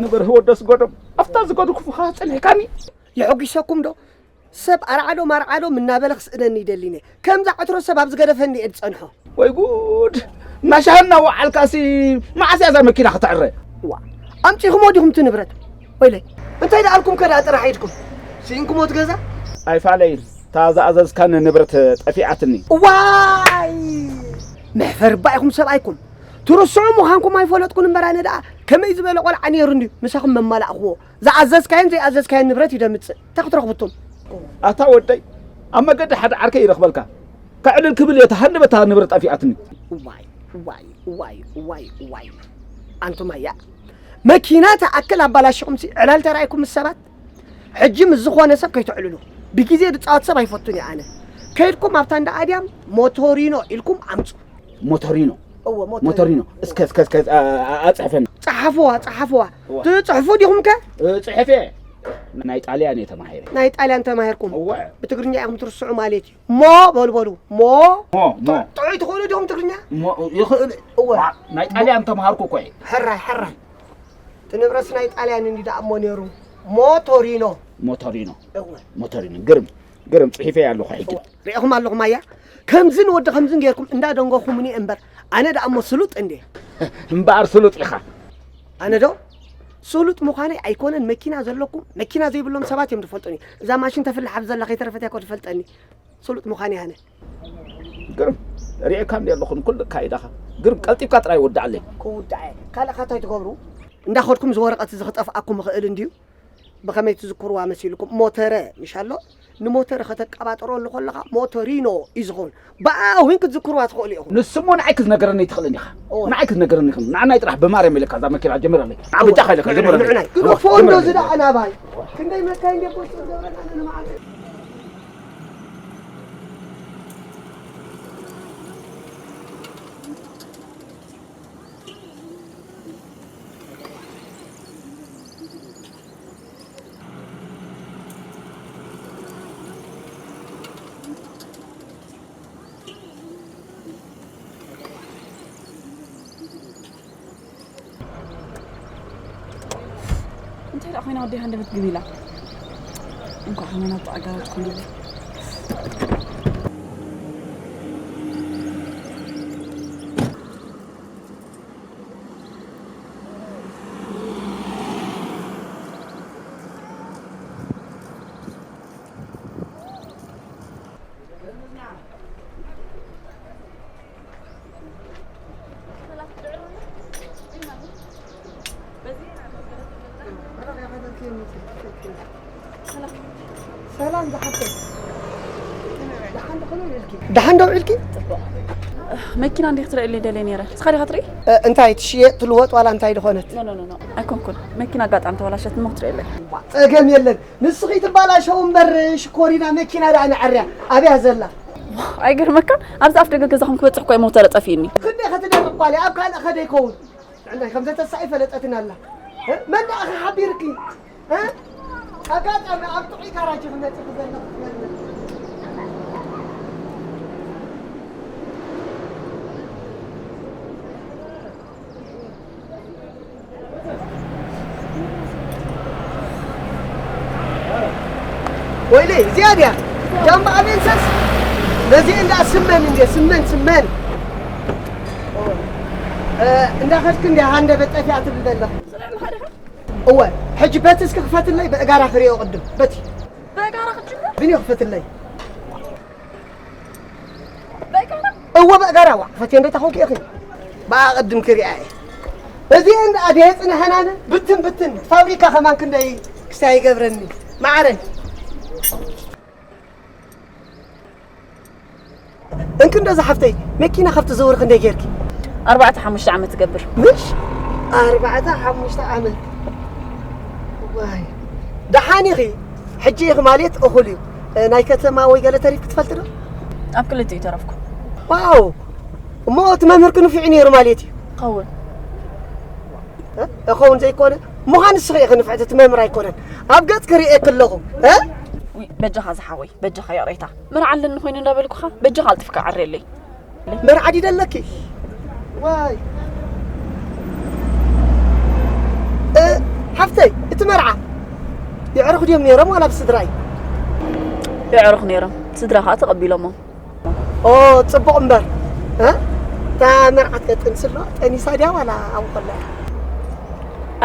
ንብርህ ወደስ ጎዶም ኣብታ ዝገዱ ክፉኻ ጸኒሕካኒ። የሐጒሰኩም ዶ? ሰብ ኣርዓዶም ኣርዓዶም እናበለ ክስእነኒ ይደሊኒ። ከምዛ ዕትሮ ሰብ ኣብ ዝገደፈኒ እየ ዝጸንሖ። ወይ ጉድ! እናሻህና ወዓልካሲ፣ መዓስ እያ እዛ መኪና ክትዕረ? ዋ፣ ኣምጺኹሞ ዲኹም እቲ ንብረት? ወይለይ፣ እንታይ ደኣልኩም ከ ደኣ ጥራሕ ኢድኩም? ስኢንኩሞ እቲ ገዛ? ኣይፋለይን፣ እታ ዝኣዘዝካኒ ንብረት ጠፊኣትኒ። ዋይ! መሕፈር እባ ኢኹም ሰብኣይኩም። ትርስዑ ምዃንኩም ኣይፈለጥኩን እምበር ኣነ ደኣ ከመይ ዝበለ ቆልዓ ነይሩ እንድዩ ምሳኹም መማላእኽዎ። ዝኣዘዝካዮን ዘይኣዘዝካዮን ንብረት እዩ ደምጽእ። እንታይ ክትረኽቡ እቱም? ኣታ ወደይ፣ ኣብ መገዲ ሓደ ዓርከይ ይረኽበልካ። ከዕልል ክብል እየ፣ እታ ሃንደበታ ንብረት ጠፊኣትኒ። ዋይ፣ ዋይ፣ ዋይ፣ ዋይ፣ ዋይ። ኣንቱም ኣያ፣ መኪና ትኣክል ኣባላሽኹምሲ ዕላል ተራእይኩም ምስ ሰባት? ሕጂ ምስ ዝኾነ ሰብ ከይተዕልሉ። ብግዜ ዝጻወት ሰብ ኣይፈቱን እየ ኣነ። ከይድኩም ኣብታ እንዳ ኣድያም ሞቶሪኖ ኢልኩም ኣምጹ። ሞቶሪኖ? እወ፣ ሞቶሪኖ። ሞቶሪኖ። እስከ፣ እስከ፣ እስከ፣ ኣ-፣ ኣ-፣ ኣጽሕፈኒ። ጸሓፍዋ፣ ጸሓፍዋ። እወ። ትጽሕፉ ዲኹም ከ? እ፣ ጽሕፍ እየ። ናይ ጣልያን እየ ተማሂረ። ናይ ጣልያን ተማሂርኩም? እወ። ብትግርኛ ኢኹም ትርስዑ ማለት እዩ። ሞ በሉ፣ በሉ። ሞ። ሞ፣ ሞ። ጥዑይ ትኽእሉ ዲኹም ትግርኛ? ሞ፣ ይኽእል። እወ። ዋ፣ ናይ ጣልያን ተማሃርኩ እኮ እየ። ሕራይ፣ ሕራይ። እቲ ንብረትስ ናይ ጣልያን እንዲ ደኣ እሞ ነይሩ። ሞቶሪኖ። ሞቶሪኖ። እወ። ሞቶሪኖ። ግርም፣ ግርም። ጽሒፈ ኣለኹ ሕጂ። እወ። ርኢኹም ኣለኹም ኣያ? ከምዝን ወዲ ከምዝን ጌርኩም እንዳደንጎኹምኒ እምበር፣ ኣነ ደኣ እሞ ስሉጥ እንዴ? እምበኣር ስሉጥ ኢኻ። ኣነ ዶ? ስሉጥ ምዃነይ ኣይኮነን፣ መኪና ዘለኩም፣ መኪና ዘይብሎም ሰባት እዮም ዝፈልጡኒ። እዛ ማሽን ተፍልሓ ኣብ ዘላ ከይተረፈት እያ እኮ ትፈልጠኒ። ስሉጥ ምዃነይ ኣነ። ግርም፣ ርኤካ እንዲ ኣለኹ ንኩሉ ኣካይዳኻ። ግርም፣ ቀልጢፍካ ጥራይ ወድዓለይ። ክውዳዕ እየ። ካልእ ኸ እንታይ ትገብሩ? እንዳኸድኩም እዚ ወረቐት እዚ ክጠፍኣኩም ይኽእል እንድዩ። ብኸመይ ትዝክርዋ መሲልኩም? ሞተረ ምሽ ኣሎ? ንሞተረ ከተቀባጥረሉ ከለኻ ሞቶሪኖ እዩ ዝኸውን። ብኣ እውን ክትዝክርዋ ትኽእሉ ኢኹም። ንሱ እሞ ንዓይ ክትነገረኒ ኣይትኽእልን ኢኻ። እወ። ንዓይ ክትነገረኒ ይኽእል። ንዓናይ ጥራሕ ብማርያም ኢለካ እዛ መኪና ጀምረለይ። ንዓ እወ። በጃኻ ኢለካ ንዑ፣ ጀምረለይ። ንዑ ናይ። እወ፣ ግደፎ እንዶ ጀምረለይ። እዚ ደኣ ናባይ። ክንደይ መካይን ደቦ ዝገብረና ንመዓልቲ። እንታይ ደኣ ኮይና ወደይ ሃንደበት ግብ ኢላ። እንኳዕ ሃመና ብኣጋራ ትኹንሉ። ሰላም ዝሓፍተይ። ደሓን ዶ ውዒልኪ? ደሓን ዶ ውዒልኪ? መኪና እንዲህ ክትርእየለይ ደልየ ነይረ። ንስኻ ዲኻ ትርኢ? እ፣ እንታይ ትሽየጥ ትልወጥ ዋላ እንታይ ዝኾነት? ኖ፣ ኖ፣ ኖ፣ ኖ። ኣይኮንኩን። መኪና ኣጋጣሚ ተበላሸት እሞ ክትርእየለይ። ዋ፣ ጸገም የለን። ንስኺ ትባላሸው እምበር ሽኮሪና መኪና ደኣ ንዐርያ። ኣብያ ዘላ? ዋ፣ ኣይገርመካን? ኣብዚ ኣፍ ደገ ገዛኹም ክበጽሕ እኮ እየ ሞተረ ጠፊእኒ። ክንደይ ኸትደርቕ ጓለይ፣ ኣብ ካልእ ኸደ ይከውን። ጥዕናይ ከም ዘተሳ ኣይፈለጠትን ኣላ። እ? መን ደኣ ሓቢርኪ? እ? ኣጋጣሚ ኣብ ጥዑይ ካራጅ ክመጽእ ክዘለኹ ክመልስ። ወይለይ፣ እዚኣ ድያ? ጃምባ ኣቤንሰስ? ነዚ እንዳ ስመን እንድየ፣ ስመን፣ ስመን። እ፣ እንዳ ኸድክ እንድያ ሃንደበት ጠፊኣ ትብል ዘለኹ። እወ፣ ሕጂ በቲ እስኪ ክፈትለይ፣ ብእጋራ ክሪኦ ቅድም፣ በቲ። በእጋራ ክትጅምር? ብንዮ ክፈትለይ። በእጋራ? እወ፣ በእጋራ፣ ዋ፣ ፈትየ እንደ ተኾንኩ ኢኺ። ብኣ ቅድም ክሪኣ እየ። እዚ እንዳ ኣድየ ጽንሐናን ብትን ብትን፣ ፋብሪካ ከማን ክንደይ ክስታይ ይገብረኒ። መዓረይ። እንክንዶ ዝሓፍተይ፣ መኪና ካብ ትዘውሪ ክንደይ ጌርኪ? ኣርባዕተ ሓሙሽተ ዓመት ትገብር። ምሽ? ኣርባዕተ ሓሙሽተ ዓመት። ዋይ። ደሓን ኢኺ። ሕጂ ኢኺ ማለት እኹል እዩ። እ፣ ናይ ከተማ ወይ ገለ ተሪፍኪ ትፈልጢ ዶ? ኣብ ክልተ እዩ ተረፍኩ። ዋው። እሞ እቲ መምህርኪ ንፉዕ እዩ ነይሩ ማለት እዩ። ኸውን። እ? እኸውን ዘይኮነ? ምዃን ንስኺ ኢኺ ንፍዕቲ፣ እቲ መምህር ኣይኮነን። ኣብ ገጽኪ ርእየኪ ኣለኹ። እ? ውይ፣ በጃኻ ዝሓወይ፣ በጃኻ ይቕሬታ። መርዓ ኣለኒ ኮይኑ እንዳበልኩኻ፣ በጃኻ ኣልጢፍካ ዓርየለይ። መርዓ ድዩ ደለኪ? ዋይ። እ፣ ሓፍተይ፣ እቲ መርዓ የዕሩኽ ድዮም ነይሮም ዋላ ብስድራይ? የዕሩኽ ነይሮም፣ ስድራ ኸዓ ተቐቢሎሞ። ኦ፣ ጽቡቕ እምበር። እ? እታ መርዓት ከጥንስ ኣሎ፣ ጠኒሳ ድያ ዋላ ኣብኡ ከላ እያ?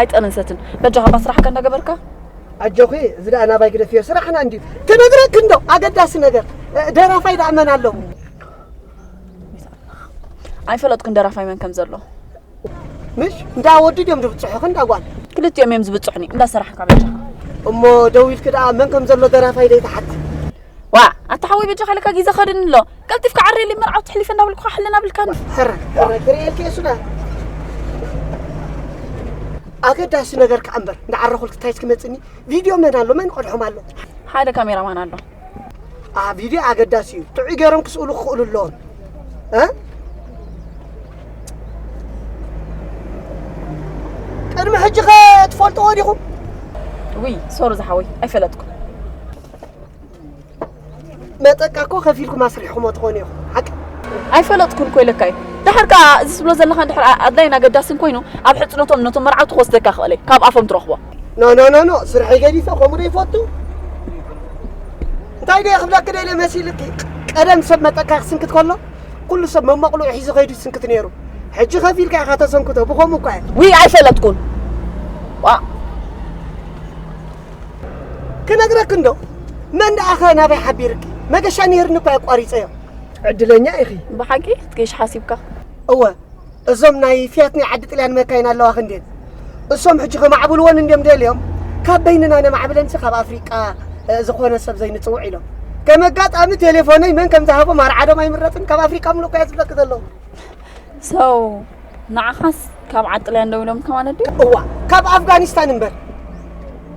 ኣይጠነሰትን። በጃኻ እባ ስራሕካ እንዳገበርካ። ኣጆኺ፣ እዚ ደኣ ናባይ ግደፍዮ፣ ስራሕና እንድዩ። ክነግረኪ እንዶ፣ ኣገዳሲ ነገር። እ፣ ደራፋይ ደኣ መን ኣለዎ? ኣይፈለጥኩን ደራፋይ መን ከም ዘሎ። ምሽ እንዳ ወዲ ድዮም ዝብጽሑኺ እንዳ ጓል? ክልቲኦም እዮም ዝብጽሑኒ፣ እንዳ ሰራሕካ በጃኻ። እሞ ደው ኢልኪ ደኣ መን ከም ዘሎ ደራፋይ ደይትሓቲ? ዋ፣ ኣታ ሓወይ በጃኻ ኢለካ ግዜ ኸድኒ ኣሎ። ቀልጢፍካ ዓርየለይ መርዓዊ ትሕሊፈ እንዳበልኩኻ ሕልና ብልካኒ። ሕረ፣ ሕረ፣ ክርእየልኪ እየ ሱዳን። ኣገዳሲ ነገር ከኣ እምበር፣ እንዳዓረኹልኪ እንታይ እስኪ መጽኒ? ቪድዮ መን ኣሎ? መን ይቐድሖም ኣሎ? ሓደ ካሜራማን ኣሎ። ኣ፣ ቪድዮ ኣገዳሲ እዩ። ጥዑይ ገይሮም ክስእሉ ክኽእሉ ኣለዎም። እ? ቅድሚ ሕጂ ኸ ትፈልጥዎ ዲኹም? ውይ፣ ሶሪ ዝሓወይ፣ ኣይፈለጥኩን። መጠቃ እኮ ከፊልኩም ኣስሪሕኩሞ ትኾኑ ኢኹም። ሓቂ? ኣይፈለጥኩን እኮ ኢለካ እዩ። ደሓር ከኣ እዚ ትብሎ ዘለኻ እንድሕር ኣ-፣ ኣድላይን ኣገዳስን ኮይኑ፣ ኣብ ሕጽኖቶም ነቶም መርዓውቲ ክወስደካ ክኽእል እየ። ካብ ኣፎም ትረኽቦ። ኖ፣ ኖ፣ ኖ፣ ኖ፣ ስርሐይ ገዲፈ ከምኡ ዶ ይፈቱ? እንታይ ደየ ክብለኪ ደልየ መሲልኪ? ቀደም ሰብ መጠቃ ክስንክት ከሎ፣ ኩሉ ሰብ መማቕልኡ ሒዙ ከይዱ ይስንክት ነይሩ። ሕጂ ከፊልካ ኢኻ ተሰንክቶ፣ ብኸምኡ እኳ እየ። ውይ፣ ኣይፈለጥኩን። ዋ። ክነግረኪ እንዶ፣ መን ደኣ ኸ ናበይ ሓቢርኪ? መገሻ ነይርኒ እኳ እየ ኣቋሪጸዮ። ዕድለኛ ኢኺ። ብሓቂ ክትገይሽ ሓሲብካ? እወ፣ እዞም ናይ ፊያት ናይ ዓዲ ጥልያን መካይን ኣለዋ ክንዴን። እሶም ሕጂ ከማዕብልወን እንድዮም ደልዮም፣ ካብ በይንና ነማዕብለንሲ ካብ ኣፍሪቃ፣ እ፣ ዝኾነ ሰብ ዘይንጽውዕ ኢሎም። ከም ኣጋጣሚ ቴሌፎነይ መን ከም ዝሃቦም ኣርዓዶም ኣይምረጽን፣ ካብ ኣፍሪቃ ምሉእ እኮ እየ ዝብለኪ ዘለኹ። ሰው፣ ንዓኻስ ካብ ዓዲ ጥልያን ደው ኢሎምካ ማለት ድዩ? እዋ፣ ካብ ኣፍጋኒስታን እምበር።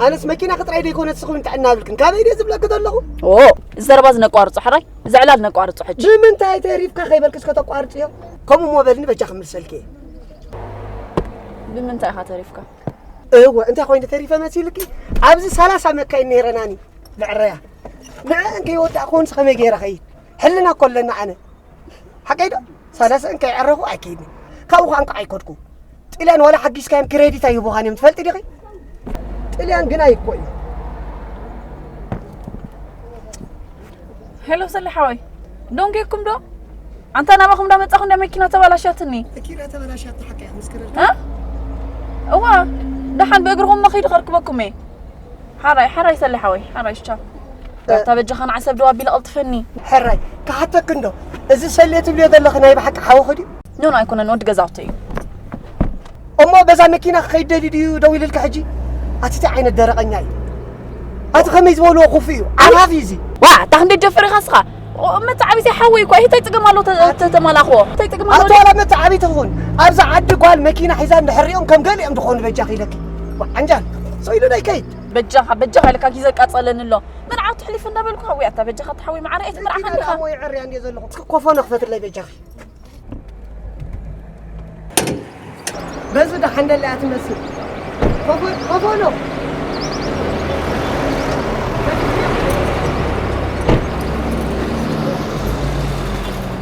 ኣነስ መኪናኺ ጥራይ ደይኮነ ንስኺ እውን ጥዕና የብልክን። ካበይ ድየ ዝብለኪ ዘለኹ? ኦ፣ እዚ ዘረባ እዚ ነቋርጾ ሕራይ፣ እዚ ዕላል ነቋርጾ ሕጂ። ብምንታይ ተሪፍካ ከይበልክስ ከተቋርጽዮ? ከምኡ እሞ በልኒ በጃኺ ክምልሰልኪ እየ። ብምንታይ ኢኻ ተሪፍካ? እወ፣ እንታይ ኮይነ ተሪፈ መሲልኪ? ኣብዚ ሰላሳ መካይን ነይረናኒ ዝዕረያ። ንዕአን ከይወዳእክወንስ ከመይ ገይረ ኸይድ? ሕልና እኮ ኣለኒ ኣነ። ሓቀይ ዶ? ሰላሳን ከይዕረኹ ኣይከይድን። ካብኡ ኸኣ እንኳዕ ኣይኮድኩ። ጥልያን ዋላ ሓጊዝካዮም ክሬዲት ኣይህቡኻን እዮም ትፈልጢ ዲኺ? ጥልያን ግናይ እኮ እዩ። ሄሎ ሰሊ ሓወይ፣ ዶንጌኩም ዶ? ኣንታ ናባኹም እንዳመጻኹ እንዳ መኪና ተባላሻትኒ። መኪና ተበላሻት ሓቀይ ምስክረልካ። እ? እዋ፣ ደሓን ብእግርኹም መኺዱ ከርክበኩም እየ። ሓራይ፣ ሓራይ ሰሊ ሓወይ፣ ሓራይ ቻው። እ። ኣታ በጃኻ ንዓ ሰብ ደው ኣቢለ ቀልጥፈኒ። ሕራይ፣ ክሓተኪ እንዶ፣ እዚ ሰሌ ትብልዮ ዘለኺ ናይ ብሓቂ ሓውኺ ድዩ? ኖ፣ ኖ፣ ኣይኮነን፣ ወዲ ገዛውተይ እዩ። እሞ በዛ መኪና ክኸይድ ደልዩ ድዩ ደው ኢልልካ ሕጂ? ኣቲ እንታይ ዓይነት ደረቐኛ እዩ? ኣቲ ከመይ ዝበልዎ ክፉእ እዩ? ዓፋፍ እዩ እዚ። ዋ፣ እታ ክንደይ ደፈር ኢኻ እስኻ? ኦ፣ መተዓቢተይ ሓወይ እኳ፣ እንታይ ጸገም ኣለዎ ተ-፣ ተ-፣ ተማላኽዎ? እንታይ ጸገም ኣለዎ? ኣቲ ዋላ መተዓቢቲ ትኹን፣ ኣብዛ ዓዲ ጓል መኪና ሒዛ እንድሕር ሪኦም ከም ገሊኦም ዝኾኑ በጃኺ ኢለኪ። ዋ፣ ዓንጃል፣ ሰው ኢሉ ዶ ይከይድ? በጃኻ፣ በጃኻ ኢልካ ግዜ ቃጸለኒ ኣሎ። መርዓዊ ትሕሊፍ እንዳበልኩ፣ ሓወይ፣ ኣታ በጃኻ፣ ተሓወይ መዓረ፣ ኣይትምርዓኻኒ ኢኻ። መኪና ደኣ እሞ ይዕርያ እንድየ ዘለኹ። እስኪ ኮፎ ነኽፈትለይ በጃኺ። በዚ ደሓን ደላ እያ ትመስል። ኮፎ-፣ ኮፎ ነው።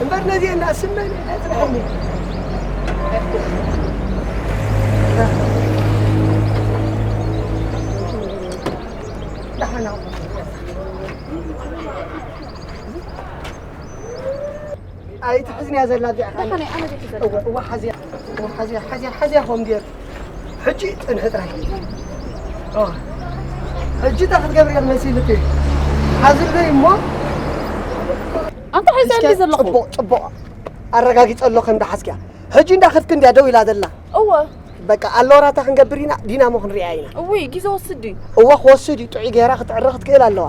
እምበር ነዚአን ደኣ ስመን እያ ጽንሐኒ። ደሓን ኣቑ። ኣይትሕዝንያ ዘላ እዚኣ ኸኣ። ደሓን እየ፣ ኣነ ዘይሕዘልካ። እወ፣ እወ፣ ሓዝያ፣ እወ፣ ሓዝያ፣ ሓዝያ፣ ሓዝያ ኸም ገይሩ። ሕጂ ጽንሒ ጥራይ። እወ። ሕጂ እንታይ ክትገብሪ እየ መሲልኪ? ሓዝለይ እሞ። ኣንታ ሒዘ እስከ እንዲ ዘለኹ። ጽቡቕ፣ ጽቡቕ ኣረጋጊጸ ኣሎ ከም ደሓዝክያ። ሕጂ እንዳኸፍኪ እንድያ ደው ኢላ ዘላ። እወ። በቃ ኣሎራታ ክንገብር ኢና፣ ዲናሞ ክንሪኣ ኢና። እውይ፣ ግዜ ወስድ እዩ። እወ፣ ክወስድ እዩ። ጥዑይ ገይራ ክትዕረ ክትክእል ኣለዋ።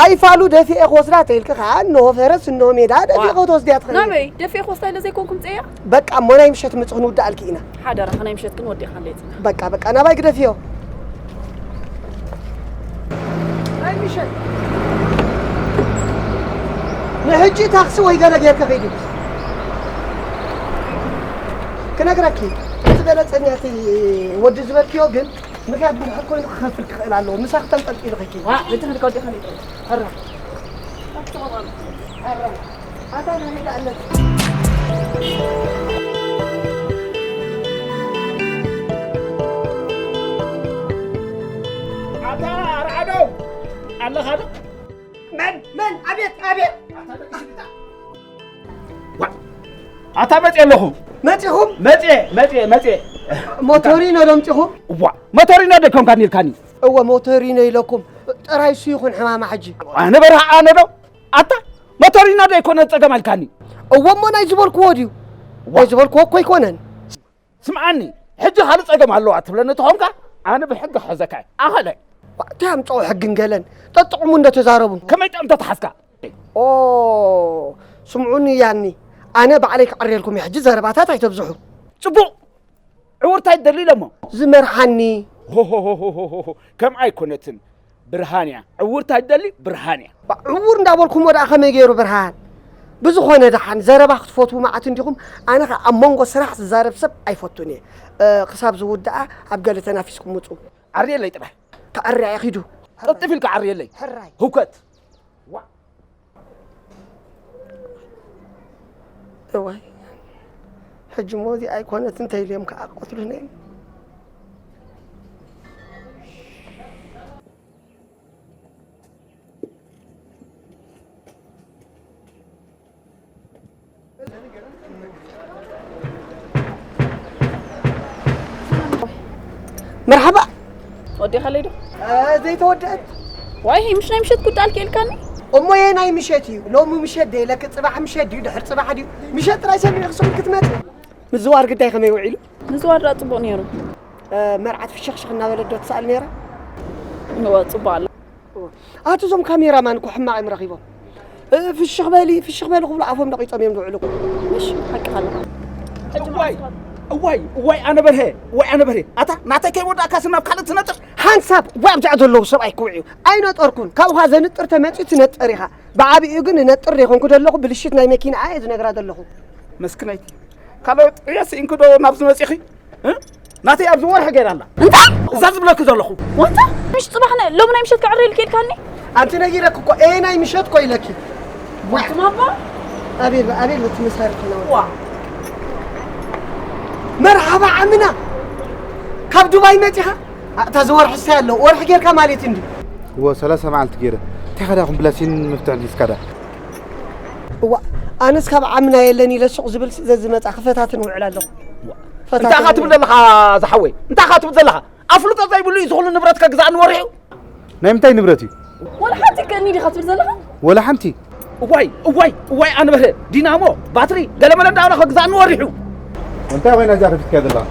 ኣይፋሉ ደፊኤ ክወስዳ ተይልኪ ከዓ፣ እንሆ ፈረስ፣ እንሆ ሜዳ፣ ደፊኤ ዋ። ክትወስድያ ትኽእሊ። ናበይ? ደፊኤ ክወስዳ ኢለ ዘይኮንኩ ምፅእያ? በቃ፣ እሞ ናይ ምሸት ምፅ ክንውድኣልኪ ኢና። ሓደራ፣ ናይ ምሸት ግን ወዲእኻ ኣለይ ፅና። በቃ፣ በቃ፣ ናባይ ግደፍዮ። ናይ ምሸት። ንሕጂ ታክሲ ወይ ገለ ጌርኪ ኺዲ። ክነግረኪ፣ ዝበለጸኒ እቲ ወዲ ዝበልክዮ ግን፣ ምኽንያት ብዙሕ ኮይኑ ክኸፍል ክኽእል ኣለዎ። ምሳኺ ተንጠልጢሉ ኺኪ። ዋ፣ በቲ ክንዲ ከወዲእኻ ሊጥሩ። ሕራ። ሕራ። ኣታ ንሕና ኣለና። ኣለኻ ዶ? መን መን? ኣቤት ኣቤት። ዋ፣ ኣታ መጽየ ኣለኹ። መጺኹም? መጽየ መጽየ መጽየ። ሞቶሪኖ ዶ ኣምጺኹም? እዋ፣ ሞቶሪኖ ዶ ኣይኮንካን ኢልካኒ? እወ፣ ሞቶሪኖ ኢለኩም። ጥራይ እሱ ይኹን ሕማማ ሕጂ። ኣነ በረሃ ኣነ ዶ? ኣታ ሞቶሪኖ ዶ ኣይኮነ ጸገም ኣልካኒ? እወ፣ እሞ ናይ ዝበልክዎ ድዩ? ዋ። ናይ ዝበልክዎ እኮ ኣይኮነን። ስምዓኒ፣ ሕጂ ካልእ ጸገም ኣለዋ ትብለኒ ተኾንካ፣ ኣነ ብሕጊ ክሕዘካ እየ። ኣኸለ። ዋ፣ እንታይ ኣምጽኦ ሕግን ገለን? ጠጥዕሙ እንዶ ተዛረቡ። ከመይ ጠም ተተሓዝካ? ኦ፣ ስምዑኒ ያኒ፣ ኣነ ባዕለይ ክዕርየልኩም እየ፣ ሕጂ ዘረባታት ኣይተብዝሑ። ጽቡቕ። ዕውር እንታይ ትደሊ ኢሎሞ? ዝመርሓኒ። ሆሆሆሆሆሆ፣ ከምኣ ኣይኮነትን። ብርሃን እያ። ዕውር እንታይ ትደሊ? ብርሃን እያ። ባ-፣ ዕውር እንዳበልኩሞ ደኣ ከመይ ገይሩ ብርሃን? ብዝኾነ ደሓን ዘረባ ክትፈትዉ መዓት እንዲኹም፣ ኣነ ኸኣ ኣብ መንጎ ስራሕ ዝዛረብ ሰብ ኣይፈቱን እየ። እ፣ ክሳብ ዝውድኣ ኣብ ገለ ተናፊስኩም ውጹ። ዓርየለይ ጥራይ። ክዕርያ እየ ኺዱ። ቅልጥፍ ኢልካ ዓርየለይ። ሕራይ። ህውከት። ዋ። እዋይ፣ ሕጂ እሞ እዚኣ ኣይኮነት እንተ ኢልዮም ከኣ ክቐትሉኒ እዮም። መርሓባ። ወዲኻለይ ዶ? እ፣ ዘይተወደአት። ዋይ፣ ምሽ ናይ ምሸት ጉዳይ ኣልኪ ኢልካኒ? እሞ የናይ ምሸት እዩ? ሎሚ ምሸት ዶ ኢለኪ፣ ጽባሕ ምሸት ድዩ፣ ድሕር ጽባሕ ድዩ? ምሸት ጥራይ ሰሚዕኺ ስኹም ክትመጺ። ምዝዋር ግዳይ ከመይ ውዒሉ? ምዝዋር ደኣ ጽቡቕ ነይሩ። እ፣ መርዓት ፍሽኽሽኽ እናበለት ዶ ትሰኣል ነይራ? እወ፣ ጽቡቕ ኣላ። ኣቲ እዞም ካሜራማን እኮ ሕማቕ እዮም ረኺቦም። እ፣ ፍሽኽ በሊ፣ ፍሽኽ በሊ ክብሉ ኣፎም ነቒጾም እዮም ዝውዕሉ። ምሽ፣ ሓቅኻ ኣለኻ። ሕጂ እዋይ፣ መዓስ እዋይ፣ እዋይ፣ ኣነ በርሀ፣ እዋይ፣ ኣነ በርሀ። ኣታ ናተይ ከይወዳእካ ስናብ ካልእ ትነጥር? ሓንሳብ፣ እዋይ፣ ኣብዚኣ ዘለዉ ሰብኣይ ክውዕዩ። ኣይነጠርኩን። ካብኻ ዘንጥር ተመጺኡ ትነጥር ኢኻ። ብዓቢኡ ግን እነጥር ዘይኮንኩ ዘለኹ፣ ብልሽት ናይ መኪና እየ ዝነግራ ዘለኹ። መስክነይቲ። ካልኦት ዕዮ ስኢንኪ ዶ ናብዚ መጺኺ? እ? ናተይ ኣብዚ ወርሒ ገይራ ኣላ። እንታይ? እዛ ዝብለኪ ዘለኹ። ወንታ? ምሽ ጽባሕ ነ-፣ ሎሚ ናይ ምሸት ክዕረ ኢልኪ ኢልካኒ? ኣንቲ ነጊረኪ እኮ፣ ኤ ናይ ምሸት እኮ ኢለኪ። ወንቱ ማባ? ኣቤል፣ ኣቤል፣ በቲ መሳርሒ ነው። ዋ። መርሓባ ዓምና። ካብ ዱባይ መጺኻ? ኣታ ዝወርሒ ሳይ ኣሎ፣ ወርሒ ጌርካ ማለት እንዲ። እወ፣ ሰላሳ መዓልቲ ገይረ። እንታይ ኸዳ ኹም ብላሲን ምፍትሕ ዲስካዳ? እዋ፣ ኣነስ ካብ ዓምና የለን ኢለ ሱቕ ዝብል ስ-፣ ዘዝመጻ ክፈታትን ውዕል ኣለኹ። ፈታትን እንታይ ኻትብል ውዕል። ዘለኻ ዝሓወይ? እንታይ ኻትብል ዘለኻ? ኣፍልጦ ዘይብሉ እዩ ዝኹሉ ንብረት ከግዛእኒ ወሪሑ? ናይ ምንታይ ንብረት እዩ? ወላ ሓንቲ ከኒ ዲኻ ትብል ዘለኻ? ወላ ሓንቲ። እዋይ፣ እዋይ፣ እዋይ፣ ኣንበረ፣ ዲናሞ፣ ባትሪ፣ ገለመለ እንዳበለ ከግዛእኒ ወሪሑ። እንታይ ኮይና እዚኣ ከፊትካያ ዘለኻ?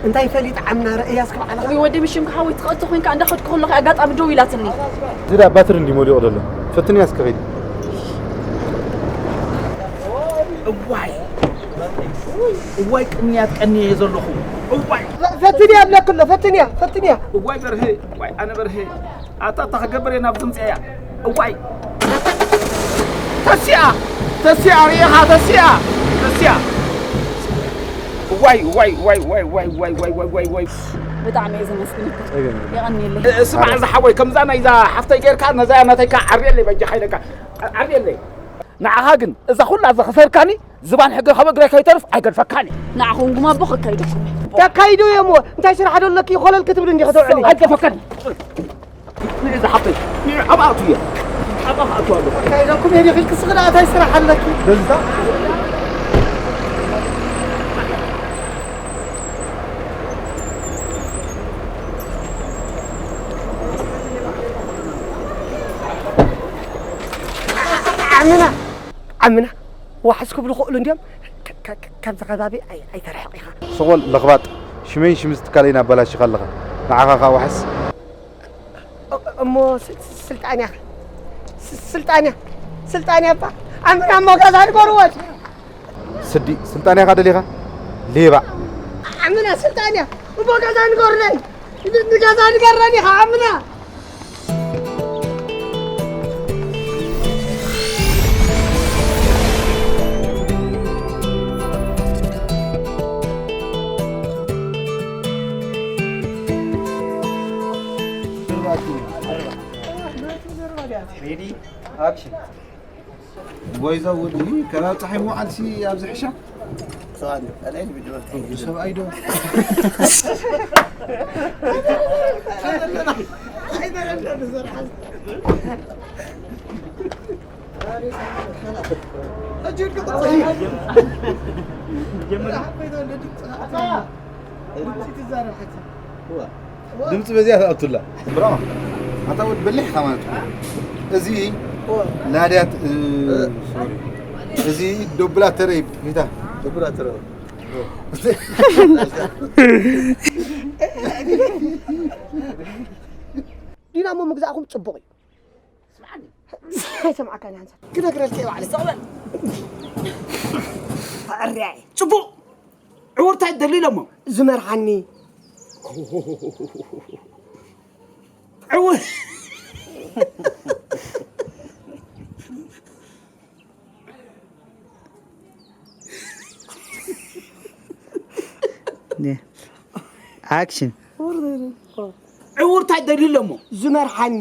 እንታይ ፈሊጥ ዓምና ረእያስ ክበዓልኻ? ወይ ወዲ ምሽም ክሓወይ ትኸእቶ ኮይንካ እንዳኸድኩ ከለኹ ኣጋጣሚ ደው ኢላትኒ። እዚ ደኣ ባትሪ እንዲ መሊቑ ዘሎ። ፈትንያ እስከ ኸይዲ። እዋይ፣ እዋይ፣ ቅንያት ቀንየ እየ ዘለኹ። እዋይ። ፈ-፣ ፈትንያ እብለክ ኣሎ፣ ፈትንያ፣ ፈትንያ። እዋይ በርሄ፣ እዋይ ኣነ በርሄ። ኣታ፣ ኣታ ክገብር እየ ናብዚ ምፅእያ። እዋይ። ተሲኣ፣ ተሲኣ፣ ርኢኻ፣ ተሲኣ፣ ተሲኣ። እዋይ፣ እዋይ፣ እዋይ። ብጣዕሚ እየ ዘመስግነካ። ጸገም የለን። የቐንየለይ። እ፣ ስማዕ፣ እዛ ሓወይ፣ ከምዛ ናይዛ ሓፍተይ ጌርካ፣ ነዛ ናተይካ ዓርየለይ፣ በጃኻ ኢለካ። ዓ-፣ ዓርየለይ። ንዓኻ ግን፣ እዛ ኩላ ዘኽሰርካኒ፣ ዝባን ሕጊ ካብ እግረይ ከይተርፍ ኣይገድፈካን እየ። ንዓኹም ጉማ ኣቦ ከካይደኩም እየ። ተካይዱ እየ እሞ፣ እንታይ ስራሕ ዶ ኣለኪ? ኮለል ክትብሊ እንዲኺ ተውዕሊ። ኣይገድፈካን። ንእዛ ሓፍተይ፣ ንዓኣ ኣቱ እየ። ንዓኣ ኣቱ ኣለኹ። ከይደኩም እየ፣ ዲኺ ክስኽዳ፣ እንታይ ስራሕ ኣለኪ? በዚታ? ዓምና፣ ዓምና፣ ዋሕስ ክብሉ ክእሉ እንዲዮም። ከ-፣ ከ-፣ ከ-፣ ካብዚ ከባቢ ኣይ-፣ ኣይተርሕቕ ኢኻ። ስቑል ለኽባጥ፣ ሽመይን ሽምዚ ትካለይን ኣበላሺኻ ኣለኻ። ንዓኻ ኸኣ ዋሕስ። እ-፣ እሞ ስ-፣ ስ-፣ ስልጣንያ፣ ስ-፣ ስልጣንያ፣ ስልጣንያ እባ ዓምና እሞ ገዛ ንገርዎት። ስዲ፣ ስልጣንያ ኸኣ ደሊኻ? ሌባ። ዓምና ስልጣንያ እሞ ገዛ ንገርለይ። ን-፣ ንገዛ ንገረኒ ኸዓ ዓምና። ሬዲ፣ ኣክሽን። ጎይዛ ወዲ፣ ውይ፣ ከባቢ ጸሓይ ምውዓል ሲ ኣብዚ ሕሻ? ሰብኣይ ዶ? ሰብኣይ ዶ? ድምፂ በዚኣ ተኣቱላ። ብራማ፣ ኣታ ወድ በሊሕ ኢኻ ማለት እዩ። እዚ ናድያት፣ እ፣ ሶሪ። እዚ ደብላ ተረይ ፊታ። ደብላ ተረይ። ዲናሞ ምግዛእኩም ጽቡቕ እዩ። ስምዓኒ። ኣይሰምዓካን እየ ሓንሳብ። ክነግረልካ እየ ባዕለይ። ስቕ በል። ኣዕርያ እየ። ጽቡቕ። ዕውር እንታይ ትደሊ ኢሎሞ? ዝመርሓኒ። ዕውር። ነ-፣ ኣክሽን። ዕውር እንታይ ደልዩ ኣለሞ? ዝመርሓኒ።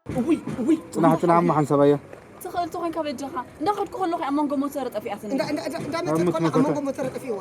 እውይ፣ እውይ። ጽናሕ፣ ጽናሕ፣ እሞ ሓንሳብ ኣያ። ትኽእል ተኾይንካ በጃኻ። እንዳኸድኩ ከለኹ ኣብ መንጎ ሞተር ጠፊኣትኒ። እንዳ-፣ እንዳ-፣ እንዳ-፣ እንዳመተት ኣብ ከሎ ኣብ መንጎ ሞተር ጠፊእዋ።